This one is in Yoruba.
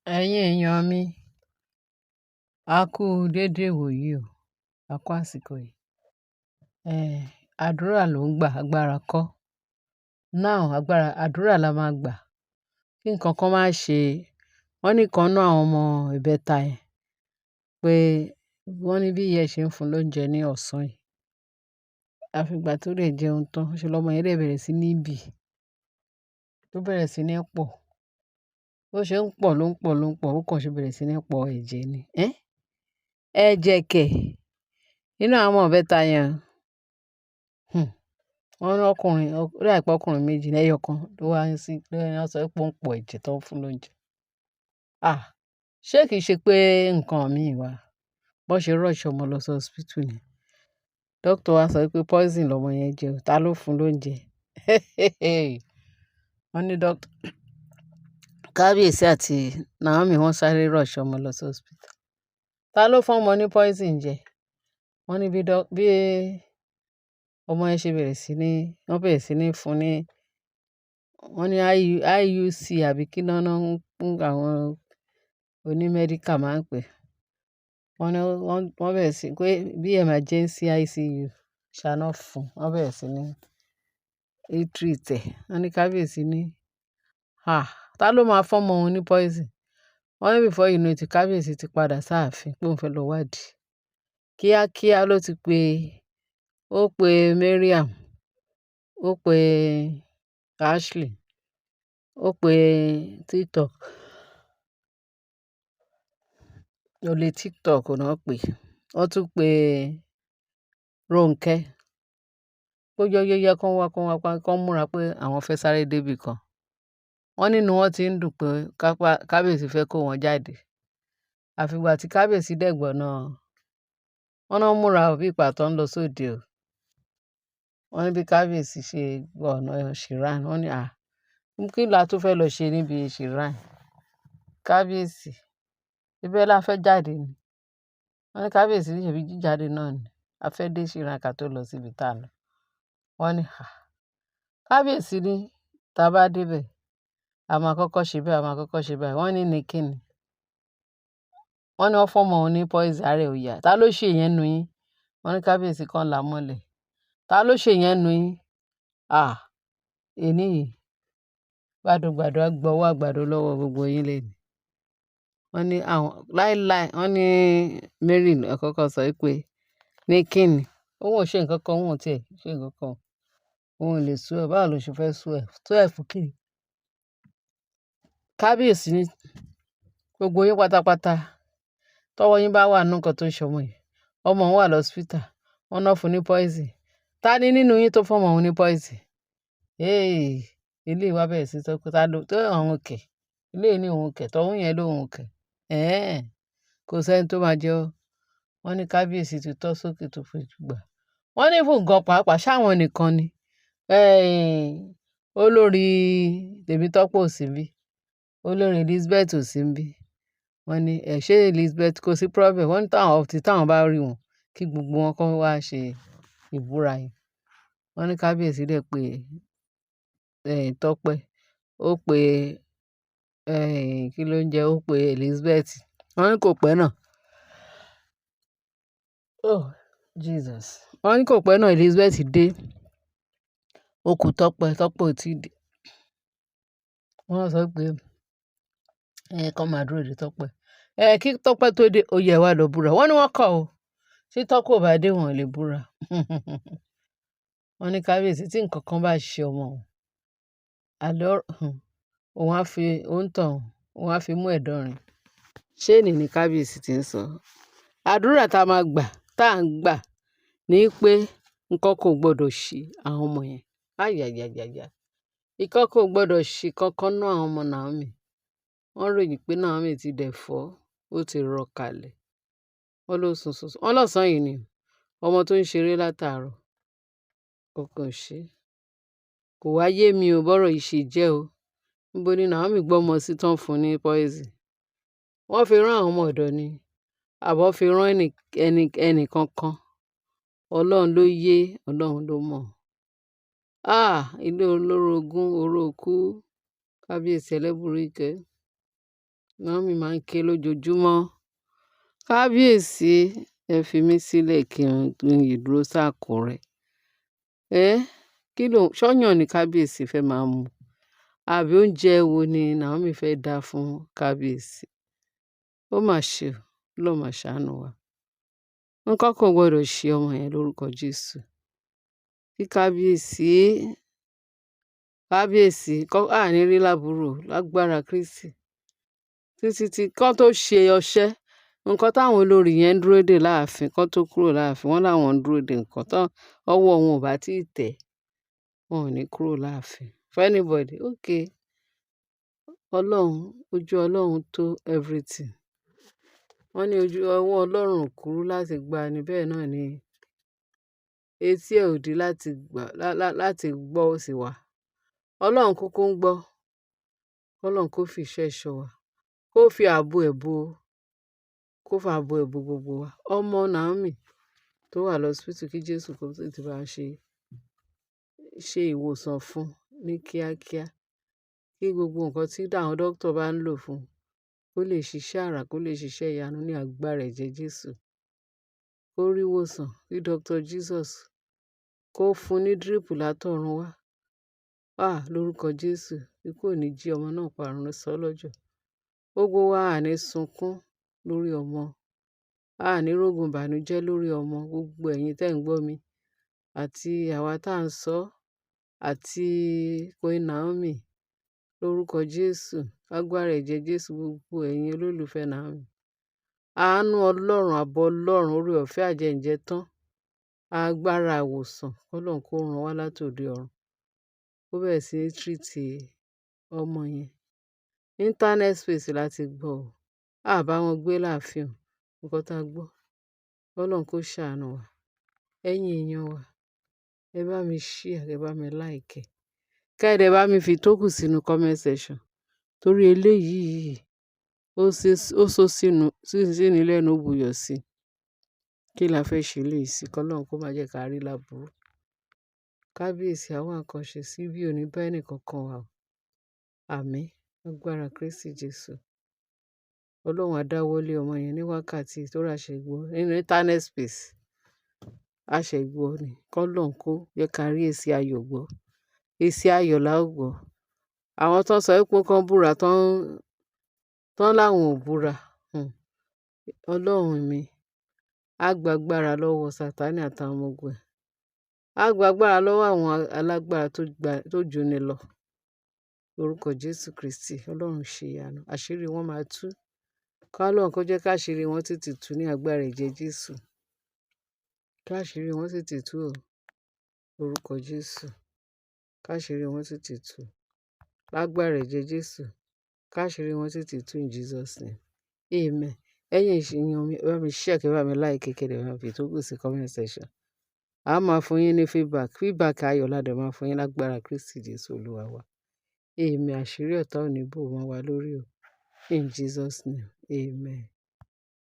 Ẹ̀yin èèyàn mi, a kú dédé ìwòyí o, a kú àsìkò yìí. Eh, àdúrà ló ń gbà, agbára kọ́. Now agbára, àdúrà la máa gbà. Kí nǹkan kan má ṣe, wọ́n ní kan nínú àwọn ọmọ ìbẹta yẹn pé wọ́n ní bí ìyá ẹ ṣe ń fún lóúnjẹ ní ọ̀sán yìí. Àfi ìgbà tó dẹ̀ jẹun tán, ṣe lọmọ yẹn dẹ̀ bẹ̀rẹ̀ sí ní bì, tó bẹ̀rẹ̀ sí ní pọ̀. Bó ṣe ń pọ̀ ló ń pọ̀ ló ń pọ̀, ó kàn ṣe bẹ̀rẹ̀ sí ní pọ̀ ẹ̀jẹ̀ ni. Ẹ́, ẹ̀jẹ̀ kẹ̀ nínú àwọn ọmọ ìbẹta yẹn. Hmm. Wọ́n ní ọkùnrin, ó dà pé ọkùnrin méjì ní ẹyọ kan ló wá ń sí, ló ń sọ pé ó ń pọ̀ ẹ̀jẹ̀ tó ń fún lóúnjẹ. Ah! Ṣé kìí ṣe pé nǹkan mi wà? Bó ṣe rush ọmọ lọ sí hospital ni. Doctor wá sọ pé poison lọmọ yẹn jẹ o. Ta ló fún lóúnjẹ? Wọ́n ní doctor, Kábíyèsí àti Naomi wọ́n sáré rush ọmọ lọ sí hospital. Ta ló fún ọmọ ní poison jẹ? Wọ́n ní bí ọmọ yẹn ṣe bẹ̀rẹ̀ sí ní, wọ́n bẹ̀rẹ̀ sí ní fún ní, wọ́n ní IUC àbí kí náà ń àwọn oní medical máa ń pè. Wọ́n ní wọ́n, wọ́n bẹ̀rẹ̀ sí pé bí emergency ICU ṣáná fún, wọ́n bẹ̀rẹ̀ sí ní treat ẹ̀. Wọ́n ní kábíyèsí ní, "Ah! Ta ló máa fún ọmọ òun ní poison?" Wọ́n ní before you know it, kábíyèsí ti padà sáàfin pé òun fẹ́ lọ wádìí. Kíákíá ló ti pe, ó pe Mariam, ó pe Ashley, ó pe TikTok. Olè TikTok náà pè. Wọ́n tún pe Ronke. Ó yọ yọ kán wá kán wá kán múra pé àwọn fẹ́ sáré dé ibì kan. Wọ́n nínú wọn tí ń dùn pé kábíyèsí fẹ́ kó wọn jáde. Àfi ìgbà tí kábíyèsí dẹ̀ gbọ̀nà, wọ́n náà múra bí ìpà tó ń lọ sóde o. Wọ́n ní bí kábíyèsí ṣe gbọ̀nà shrine, wọ́n ní, "À, kí la tún fẹ́ lọ ṣe níbi shrine?" Kábíyèsí, ibẹ̀ la fẹ́ jáde ni. Wọ́n ní kábíyèsí ní ṣebí jíjáde náà ni. A fẹ́ dé shrine ká tó lọ síbi tá a lọ. Wọ́n ní, "À, kábíyèsí ní tí a bá dé bẹ̀, a máa kọ́kọ́ ṣe bẹ́ẹ̀, a máa kọ́kọ́ ṣe báyìí." Wọ́n ní ní kí ni? Wọ́n ní wọ́n fún ọmọ òun ní poison ààrẹ ò yá. Ta ló ṣe ìyẹn nínú yín? Wọ́n ní kábíyèsí kan là mọ́lẹ̀. Ta ló ṣe ìyẹn nínú yín? Ah! Èní yìí, gbàdúgbàdù á gbọ́wọ́ àgbàdo lọ́wọ́ gbogbo yín léni. Wọ́n ní àwọn láíláí, wọ́n ní Mary ló kọ́kọ́ sọ pé ní kí ni? Òun ò ṣe nǹkan kan, òun ò tí ì ṣe nǹkan kan. Òun ò lè swear. Báwo lo ṣe fẹ́ swear? Swear fún kí ni? Kábíyèsí ní gbogbo yín pátápátá. Tọ́wọ́ yín bá wà nínú nǹkan tó ń ṣe ọmọ yìí, ọmọ òun wà lọ hospital, wọ́n náà fún ní poison. Ta ni nínú yín tó fún ọmọ òun ní poison? Hey! Eléyìí wá bẹ̀rẹ̀ sí sọ pé ta ló tó àwọn kẹ̀. Eléyìí ní òun kẹ̀, tọ̀hún yẹn ló òun kẹ̀. Ẹ̀hẹn! Kò sí ẹni tó máa jẹ́ ọ́. Wọ́n ní kábíyèsí ti tọ́ sókè tó fi gbà. Wọ́n ní fún gan pàápàá ṣáwọn nìkan ni. Olórí Tèmítọ́pẹ́ ò sí níbí. Olórí Elizabeth ò sí níbí. Wọ́n ní, ẹ ṣé Elizabeth kò sí problem. Wọ́n ní táwọn, tí táwọn bá rí wọn kí gbogbo wọn kó wá ṣe ìbúra yẹn. Wọ́n ní kábíyèsí dẹ̀ pé, Tọ́pẹ́, ó pe, kí ló ń jẹ́, ó pe Elizabeth. Wọ́n ní kò pẹ́ náà. Oh Jesus. Wọ́n ní kò pẹ́ náà Elizabeth dé. Ó kú Tọ́pẹ́, Tọ́pẹ́ ò tí dé. Wọ́n sọ pé, ẹ kàn máa dúró de Tọ́pẹ́. Ẹ kí Tọ́pẹ́ tó dé, ó yẹ wá lọ búra. Wọ́n ní wọ́n kọ̀ o. Tí Tọ́pẹ́ ò bá dé, wọ́n ò lè búra. Wọ́n ní kábíyèsí tí nǹkan kan bá ṣe ọmọ òun, àlọ́, òun á fi, òun tàn, òun á fi mú ẹ̀dọ̀ rìn. Ṣé èní ni kábíyèsí tí ń sọ? Àdúrà tá a máa gbà, tá a ń gbà ní pé nǹkan kò gbọdọ̀ ṣe àwọn ọmọ yẹn. Ayayayaya. Nǹkan kò gbọdọ̀ ṣe kankan nínú àwọn ọmọ Naomi. Wọ́n ròyìn pé Naomi ti dẹ̀ fọ́, ó ti rọ̀ kalẹ̀. Wọ́n ló sùn sùn sùn. Wọ́n lọ́sàn-án yìí ni ọmọ tó ń ṣeré látàárọ̀. Kankan ṣe. Kò wá yé mi ò bọ́rọ̀ yìí ṣe jẹ́ o. Níbo ni Naomi gbọ́mọ sí tán fún ní poison? Wọ́n fi rán àwọn ọmọ ọ̀dọ̀ ni. Àbọ̀ fi rán ẹni, ẹni, ẹni kankan. Ọlọ́run ló yé, Ọlọ́run ló mọ̀. Ah! Ilé olórogún, oró ikú. Kábíyèsí ẹlẹ́bùrú ìkẹ́. Naomi máa ń ké lójoojúmọ́. Kábíyèsí, ẹ fi mí sílẹ̀ kí n dúró sákùúrẹ́. Ẹ́ kí ló ṣọ́yàn ní kábíyèsí fẹ́ máa mú? Àbí oúnjẹ wo ni Naomi fẹ́ dá fún kábíyèsí? Ó mà ṣe o, Ọlọ́run máa ṣàánú wa. Nǹkan kan ò gbọdọ̀ ṣe ọmọ yẹn lórúkọ Jésù. Kí kábíyèsí, kábíyèsí, kọ́ àní rí lábúrò lágbára Kristi. Títí tí kán tó ṣe ọṣẹ́, nǹkan táwọn olórí yẹn ń dúró dè láàfin, kán tó kúrò láàfin, wọ́n láwọn ń dúró dè nǹkan tán ọwọ́ wọn ò bá tí ì tẹ̀, wọn ò ní kúrò láàfin. For anybody, okay. Ọlọ́run, ojú Ọlọ́run tó everything. Wọ́n ní ojú ọwọ́ Ọlọ́run ò kúrú láti gba ni, bẹ́ẹ̀ náà ni etí ẹ̀ ò di láti gbà, láti gbọ́ sí wa. Ọlọ́run kúkú ń gbọ́. Ọlọ́run kó fi ìṣọ́ ẹ̀ṣọ́ wa, kó fi ààbò ẹ̀ bo, kó fi ààbò ẹ̀ bo gbogbo wa. Ọmọ Naomi tó wà lọ́sípítù, kí Jésù kó tètè bá ṣe ìwòsàn fún ní kíákíá. Kí gbogbo nǹkan tí àwọn dókítà bá ń lò fún kó lè ṣiṣẹ́ àrà, kó lè ṣiṣẹ́ ìyanu ní agbára ẹ̀jẹ̀ Jésù. Kó rí ìwòsàn, kí Dr. Jesus kó fún ní drip látọ̀run wá. Ah, lórúkọ Jésù, ikú ò ní jí ọmọ náà parun sọ́ lọ́jọ́. Gbogbo wa à ní sunkún lórí ọmọ. A ní rógun ìbànújẹ́ lórí ọmọ. Gbogbo ẹ̀yin tẹ́ ń gbọ́ mi àti àwa tá ń sọ àti Queen Naomi, lórúkọ Jésù, lágbára ẹ̀jẹ̀ Jésù, gbogbo ẹ̀yin olólùfẹ́ Naomi. Àánú Ọlọ́run, ààbò Ọlọ́run, oore ọ̀fẹ́ àjẹ́ǹjẹ́ tán, agbára ìwòsàn, k'Ọlọ́run kó rán wá látòde ọ̀run. Kó bẹ̀rẹ̀ sí ní treat ọmọ yẹn. Internet space láti gbọ́ o. A bá wọn gbé láàfin o. Nǹkan tá a gbọ́. Ọlọ́run kó ṣàánú wa. Ẹ̀yin èèyàn wa, ẹ bá mi share, ẹ bá mi like. Kẹ́ ẹ dẹ̀ bá mi fi tókù sínú comment section. Torí eléyìí ó sọ sínú, síni lẹ́nu, ó buyọ̀ sí. Kí la fẹ́ ṣe léyìí sí? K'Ọlọ́run kó má jẹ́ ká rí lábúrú. Kábíyèsí, a wá nǹkan ṣe sí bí ò ní bá ẹnì kankan wà o. Àmín. Agbára Kristi Jésù. Ọlọ́run á dáwọ́lé ọmọ yẹn ní wákàtí tó rà ṣe gbọ́ nínú internet space. A ṣe gbọ́ ni. K'Ọlọ́run kó jẹ́ ká rí èsì ayọ̀ gbọ́. Èsì ayọ̀ la ó gbọ́. Àwọn tó ń sọ wípé kán búra tán, tán láwọn ò búra. Ọlọ́run mi á gba agbára lọ́wọ́ Sátánì àtàwọn ọmọ ogun ẹ̀. Á gba agbára lọ́wọ́ àwọn alágbára tó gba, tó juni lọ. Lórúkọ Jésù Kristi, Ọlọ́run ṣe ìyanu. Àṣírí wọn máa tú. K'Ọlọ́run kó jẹ́ káṣírí wọn tètè tú ní agbára ẹ̀jẹ̀ Jésù. Káṣírí wọn tètè tú o. Lórúkọ Jésù. Káṣírí wọn tètè tú. Lágbára ẹ̀jẹ̀ Jésù. Káṣírí wọn tètè tú in Jesus name. Amen. Ẹ̀yin èèyàn mi, ẹ bá mi share, kẹ́ bá mi like, kẹ́ dẹ̀ bá mi fi tókù sí comment section. A máa fún yín ní feedback. Feedback ayọ̀ la dẹ̀ máa fún yín lágbára Kristi Jésù Olúwa wa. Amen. Àṣírí ọ̀tá ò ní bò mọ́ wa lórí o. In Jesus name. Amen.